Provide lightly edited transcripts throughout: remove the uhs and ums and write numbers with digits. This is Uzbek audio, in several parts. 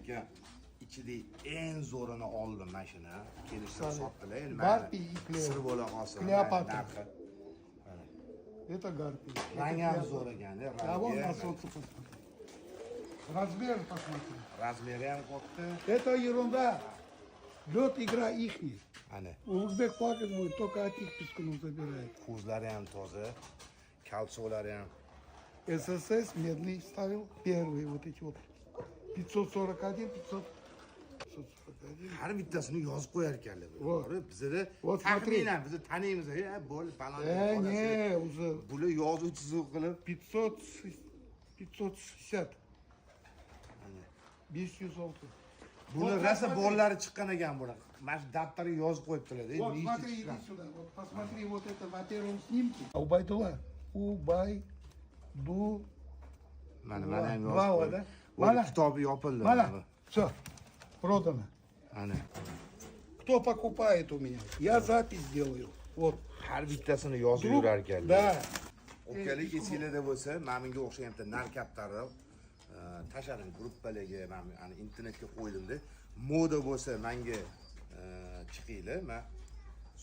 Lekin ichida eng zo'rini oldim mana shuni. Kelishtirib sotdilar. Endi Гарпий и Клео. Sir bo'la qolsin. Kleopatra. Narxi. Это гарпий. Rangi ham zo'r ekanda. А вон Rangi на ham. солнце посмотри. Размер посмотри. Razmeri ham katta. Это ерунда. Лед игра ихний. Ana, Улугбек плакать будет, только от их пескунов забирает. Ko'zlari ham toza, kalsolari ham. ССС медный ставил первые вот эти вот. 541, 500, 541. Har bittasini yozib qo'yar ekanlar. Вот. Bizada Вот смотри. Taxminan bizni taniymiz, bo'l falon. Не, уже Bular yozuv chizuv qilib 500, 560. 506. Buni Вот, rosa смотри. bollari chiqqan ekan buni. Mana shu daftarga yozib qo'yibdilar-da. Вот, Nechta смотри, chiqqan. Иди сюда. Вот посмотри вот это на первом снимке. Убайдулла. Убайду. Mana mana ham yozib Vava, qo'yib. да? Mana Mana. kitobi yopildi. Mana. Все, продано. Ana. Кто покупает у меня? Я запись делаю. Вот. Har bittasini yozib Друг- yurar ekanlar. Да. O'pkalik esinglarda bo'lsa, mana bunga o'xshagan bitta nar kaptarni tashladim gruppalarga, men ana internetga qo'ydimda. Moda bo'lsa menga chiqinglar, men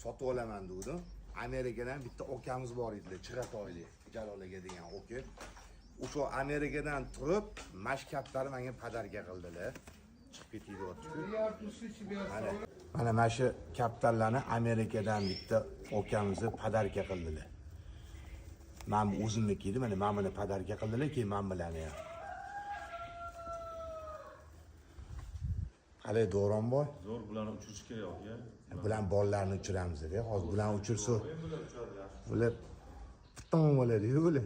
sotib olaman dedim. Amerikadan bitta okamiz bor edilar, Chig'atoylik, Jalol aka degan oka. O'sha Amerikadan turib, mash kaptarni menga podarka qildilar. Chiqib ketdik deyapti-ku. Я от души тебе оставляю. Mana mana shu kaptarlarni Amerikadan bitta okamizni podarka qildilar. Men bu o'zimniki edi, mana buni podarka qildilar, keyin men bilani ham. Qalay Davronboy? Zo'r, bularni uchirish kerak aka. Bular bolalarni uchiramiz dedi. Hozir bularni uchirsa, bular piton bo'ladi-yu bular.